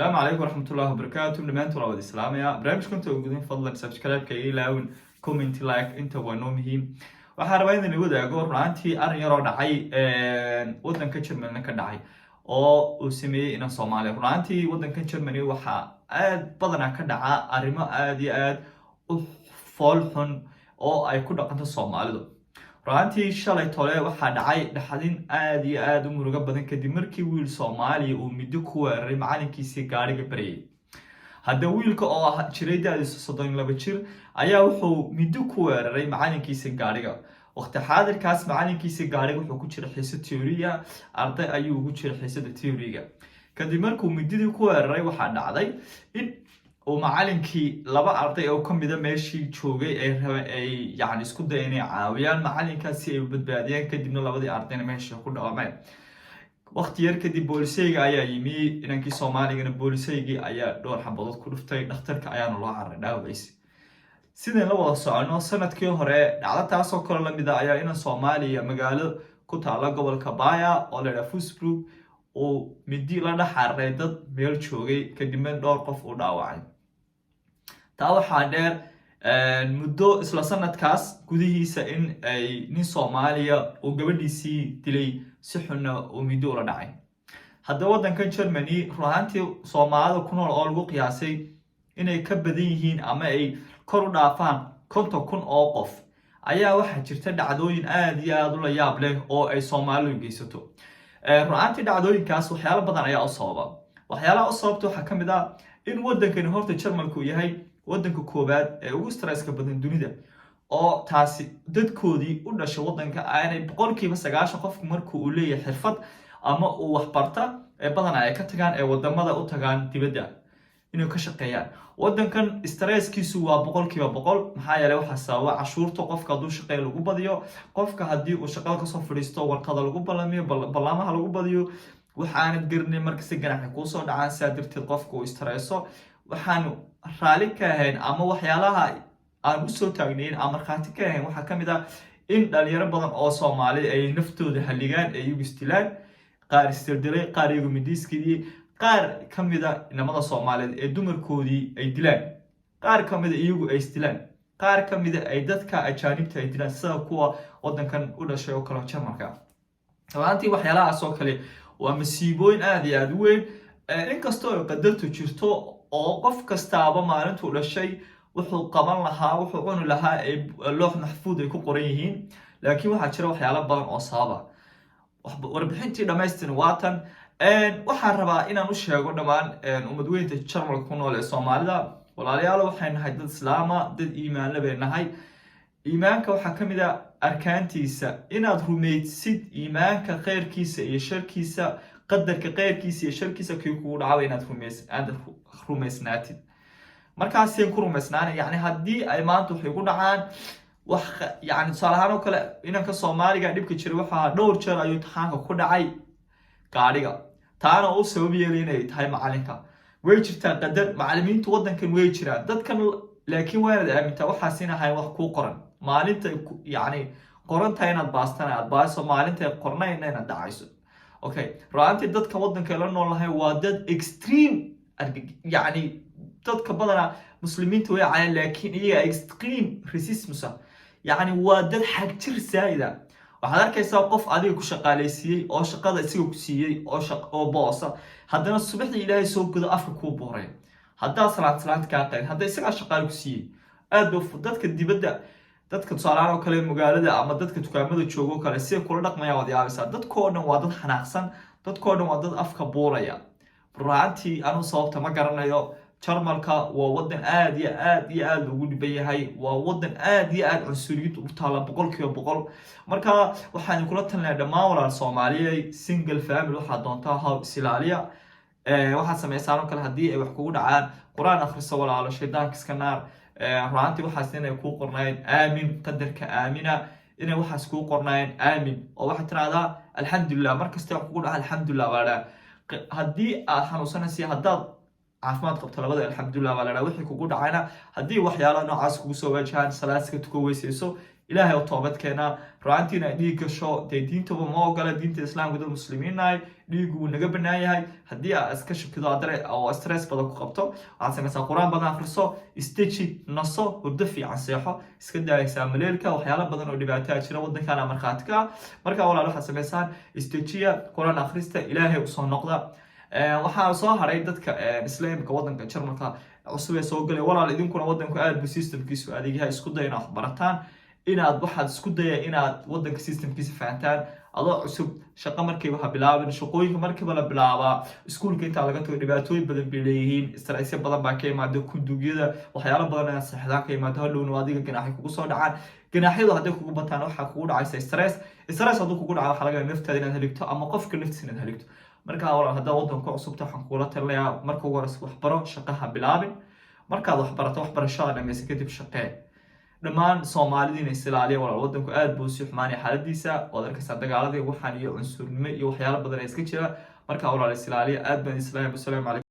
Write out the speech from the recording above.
Asalaamu calaykum waraxmatullahi wabarakaatu. Dhammaantood waa wada islaamaya. Barnaamijka inta gudin, fadlan subscribe-ka iga ilaawin, comment, like, inta waa noo muhiim. Waxaan rabaa inaan wadaago runaantii arrin yaroo dhacay wadanka Germany ka dhacay oo uu sameeyey inan Soomaaliya. Runaantii wadanka Germany waxaa aad badanaa ka dhaca arrimo aad iyo aad u fool xun oo ay ku dhaqanto Soomaalidu. Runaantii shalay tole waxaa dhacay dhaxdin aad iyo aad u murugo badan, kadib markii wiil Soomaaliya uu middo ku weeraray macalinkiisii gaariga baryay. Hadda wiilka oo ah jiray da-diisu 32 jir ayaa wuxuu middo ku weeraray macalinkiisii gaariga. Waqti xaadirkaas macalinkiisii gaariga wuxuu ku jira xiise theory-ga, arday ayuu ugu jira xiisada theory-ga. Kadib markuu mididii ku weeraray, waxaa dhacday in uu macalinkii laba arday oo kamida meeshii joogay ay rabe ay yani isku day inay caawiyaan macalinkaas si ay u badbaadiyaan. Kadibna labadii ardayna meeshii ku dhaawacmeen. Waqti yar kadib booliseyga ayaa yimi. Inankii Soomaaligana booliseygii ayaa dhowr xabadood ku dhuftay, dhakhtarka ayaana loo cararay dhaawaciisi. Sidayn la wada socono, sanadkii hore dhacdo taasoo kale lamid a ayaa inan Soomaaliya magaalo ku taala gobolka Baya oo la yidhaha Fusbrug uu midi la dhex cararay dad meel joogay, kadibna dhowr qof uu dhaawacay. Taa waxaa dheer, muddo isla sanadkaas gudihiisa in ay nin Soomaaliya uu gabadhiisii dilay, si xunna uu middo ula dhacay. Haddaba waddankan Germany run ahaantii Soomaalida ku nool oo lagu qiyaasay inay ka badan yihiin ama ay kor u dhaafaan 50,000 oo qof ayaa waxaa jirta dhacdooyin aad iyo aada ula yaab leh oo ay Soomaalidu geysato. Run ahaantii dhacdooyinkaas waxyaalo badan ayaa u sababa. Waxyaalaha u sababta waxaa ka mid ah in waddankani horta Jarmalku yahay waddanka koowaad ee ugu stresska badan dunida, oo taasi dadkoodii u dhashay waddanka aanay 90% qofku marka uu leeyahay xirfad ama uu waxbarta ee badanaa ay ka tagaan ee wadamada u tagaan dibadda inay ka shaqeeyaan. Wadankan stresskiisu waa 100%. Maxaa yeelay, waxaa sababa cashuurta. Qofka hadduu shaqeeya lagu badiyo, qofka haddii uu shaqada kasoo fadhiisto warqada lagu ballamiyo, ballaamaha lagu badiyo, waxaanad garanay markasta ganaxi kuusoo dhacaan. Sidaa darteed qofka uu stresso. Waxaanu raali ka ahayn ama waxyaalaha aan usoo taagnayn ama markhaati ka ahayn waxaa kamid ah in dhalinyaro badan oo Soomaali ay naftooda halligaan, ay iyagu istilaan, qaar isdildilay, qaar iyagu midiiskidii, qaar ka mida inamada Soomaaliyeed ee dumarkoodii ay dilaan, qaar ka mida iyagu ay isdilaan, qaar ka mida ay dadka ajaanibta ay dilaan, sida kuwa wadankan u dhashay oo kale, Jarmalka. Runaantii waxyaalahaas oo kale waa masiibooyin aada iyo aada u weyn. Inkastoo ay qadartu jirto oo qof kastaaba maalintuu dhashay wuxuu qaban lahaa, wuxuu cuni lahaa ay loox maxfuud ay ku qoran yihiin, laakiin waxaa jira waxyaalo badan oo sababa. Warbixintii dhammaystiran waatan. Waxaan rabaa inaan u sheego dhammaan ummadweynta Jarmalka ku nool ee Soomaalida: walaalayaal, waxay nahay dad Islaama, dad iimaanle bay nahay. Iimaanka waxaa ka mid a arkaantiisa inaad rumaysid iimaanka khayrkiisa iyo sharkiisa, qadarka khayrkiisa iyo sharkiisa kii kugu dhacaba inaad rumays aad rumaysnaatid. Markaaseen ku rumaysnaana, yani haddii ay maanta waxay ku dhacaan wax, yani tusaale ahaan oo kale inanka Soomaaliga dhibka jiray waxaa dhowr jeer ayuu imtixaanka ku dhacay gaadhiga, taana u sabab yeelay inay tahay macalinka. Way jirtaa qadar, macalimiintu wadankan way jiraan dadkan, laakiin waa inaad aamintaa waxaas in ahayn wax kuu qoran. Maalintay yacni qorantahay inaad baastana aad baaso, maalintay qornayna inaad dhacayso. Okay, ru'aantii dadka wadanka la nool lahay waa dad extreme, yacni dadka badanaa Muslimiinta way cayaan, laakiin iyaga extreme racism ah, yacni waa dad xagjir saa'ida. Waxaad arkaysaa qof adiga ku shaqaalaysiiyey oo shaqada isaga ku siiyey oo oo boosa, haddana subaxdii Ilaahay soo godo afka kuu booray haddaa salaad salaanta kaa qayn, hadda isagaa shaqaale ku siiyey. Aad ba dadka dibadda, dadka tusaalahaan oo kale magaalada ama dadka dukaamada joogo kale, siday kula dhaqmayaan waad yaabaysaa. Dadkoo dhan waa dad xanaaqsan, dadkoo dhan waa dad afka buuraya. Runaantii anuu sababta ma garanayo. Jarmalka waa wadan aad iyo aad iyo aad loogu dhiban yahay, waa wadan aad iyo aad cunsuriyad u taala 100%. Marka waxaan kula talinayaa dhammaan walaal Soomaaliya, single, family, waxaad doontaa haw, isilaaliya. Waxaad samaysaan oo kale, haddii ay wax kugu dhacaan, Qur-aan akhriso walaalo, shaydaanka iska naar. Runaantii waxaas inay kuu qornaayeen aamin, qadarka aamina inay waxaas kuu qornaayeen aamin, oo waxaad tirahdaa alxamdulilah. Markasta wax kugu dhaca alxamdulilah baa la dhaha. Haddii aad xanuunsanaysa, haddaad caafimaad qabto, labada alxamdulilah baa la dhaha. Wixii kugu dhacayna, haddii waxyaalaha noocaas kugu soo waajahaan, salaad iska tuko, weysayso. Ilaahay u toobad keenaa. Ru'aantiina dhiig gasho dee diintaba ma ogola. Diinta Islaamka, dad Muslimiin nahay, dhiigu wuu naga banaan yahay. Haddii aad iska shakido adare oo stress badan ku qabto, waxaad samaysaa Qur-aan badan akhriso, isteji, naso, hurdo fiican seexo, iska daayaysaa maleelka. Waxyaalo badan oo dhibaataa jira waddankaana markhaati ka ah. Marka walaal, waxaad samaysaan istejiya, Qur-aan akhrista, Ilaahay usoo noqda. Waxaa soo haray dadka Islaamka waddanka Jarmalka cusub ee soo galay. Walaal, idinkuna waddanku aad buu systemkiisu adeegyahay. Isku day inaad wax barataan, inaad waxaad isku daya inaad waddanka systemkiisa fahantaan. Adoo cusub shaqo markiiba ha bilaabin. Shaqooyinka markiiba la bilaabaa iskuulka intaa laga tago dhibaatooyin badan bay leeyihiin. Stressyo badan baa ka imaada, kundugyada, waxyaalo badan inaad seexdaan ka imaado. Hadhowna adiga ganaaxay kugu soo dhacaan. Ganaaxyadu hadday kugu bataan, waxaa kugu dhacaysa stress. Stress hadduu kugu dhaca, waxaa laga yaabaa naftaada inaad haligto ama qofka naftiisa inaad haligto. Marka walaal, haddaa waddanku cusubta, waxaan kugula talinayaa marka ugu horeysa waxbaro, shaqaha bilaabin. Markaad waxbarato, waxbarashada dhameysa kadib, shaqee. Dhammaan Soomaalidiina is ilaaliya walaal. Waddanku aad buu sii xumaanaya xaaladiisa. Waad arkaysaa dagaaladii waxaan iyo cunsurnimo iyo waxyaalo badan ee iska jira. Marka walaal, is ilaaliya. Aad baan islaamay. Wasalaamu calaykum.